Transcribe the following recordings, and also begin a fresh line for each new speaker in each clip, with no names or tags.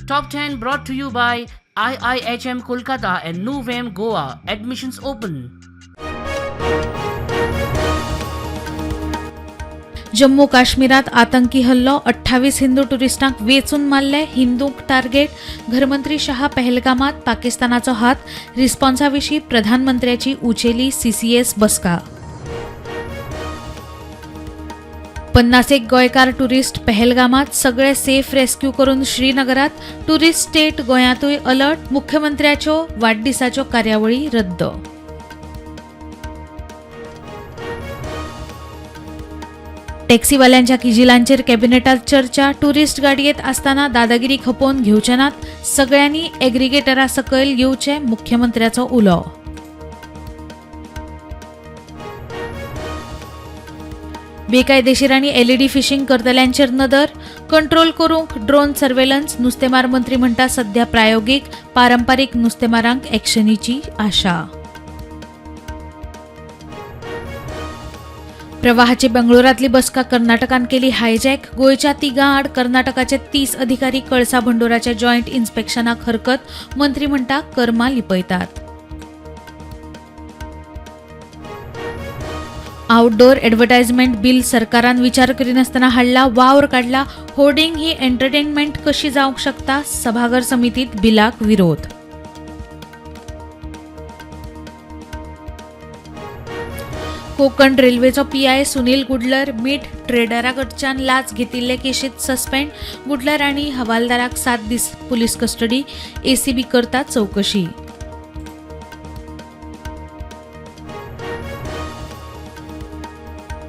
Top 10 brought to you by IIHM Kolkata and Nuvem Goa. Admissions open.
Jammu काश्मीरात आतंकी हल्लो, 28 हिंदू टुरिस्टांक वेंचून मारले, हिंदूंक target. घरमंत्री Shah पहलगामात पाकिस्तानाचो हात, रिस्पॉन्सा विशीं प्रधानमंत्र्याची उचेली सीसीएस बसका. 50 गोंयकार टुरिस्ट पहलगामात, सगळे सेफ रेस्क्यू करून श्रीनगरात. टुरिस्ट स्टेट गोंयांतूय अलर्ट, मुख्यमंत्र्याच्यो वाडदिसाच्यो कार्यावळी रद्द. टॅक्सीवाल्यांच्या किजिलांचेर कॅबिनेटात चर्चा, टुरिस्ट गाडयेत आसतना दादागिरी खपोवन घेवचे नात, सगळ्यांनी एग्रीगेटरा सकयल येवचे, मुख्यमंत्र्याचो उलो. बेकायदेशीर आनी एलईडी फिशींग करतल्यांचेर नदर, कंट्रोल करूंक ड्रोन सर्वेलन्स. नुस्तेमार मंत्री म्हणटा सध्या प्रायोगीक, पारंपारीक नुस्तेमारांक एक्शनीची आशा. प्रवाहाची बेंगळुरातली बसका कर्नाटकान केली हायजॅक. गोंयच्या तिगां आड कर्नाटकाचे 30 अधिकारी कळसा भंडोराच्या जॉयंट इन्स्पेक्शनाक हरकत. मंत्री म्हणटा कर्मा लिपयतात. आउटडोर ॲडव्हर्टायजमेंट बिल सरकारान विचार करिनासतना हाडला, वावर काडला. होर्डिंग ही एंटरटेनमेंट कशी जावंक शकता? सभाघर समितीत बिलाक विरोध. कोकण रेल्वेचो पीआय सुनील गुडलर मीठ ट्रेडरा कडच्यान लाच घेतिल्ले केशीत सस्पेंड. गुडलर आनी हवालदाराक 7 दीस पुलीस कस्टडी. एसीबी करता चवकशी.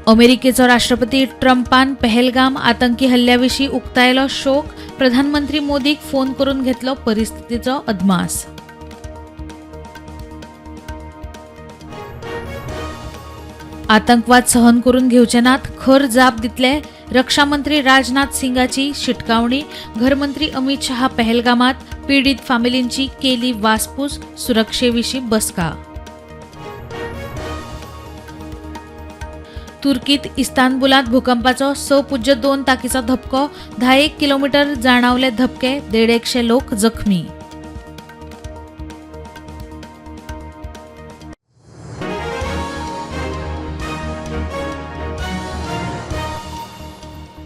अमेरिकेचो राष्ट्रपती ट्रंपान पहलगाम आतंकी हल्ल्याविशीं उक्तायलो शोक. प्रधानमंत्री मोदीक फोन करून घेतलो परिस्थितीचो अदमास. आतंकवाद सहन करून घेवचे नात, खर जाप दितले, रक्षामंत्री राजनाथ सिंगाची शिटकावणी. घरमंत्री अमित शहा पहलगामात, पीडित फामिलींची केली वासपूस, सुरक्षेविशीं बसका. तुर्कीत इस्तानबुलात भूकंपाचो 6.2 ताकीचो धपको, 10 किलोमीटर जाणावले धपके, 150 लोक जखमी.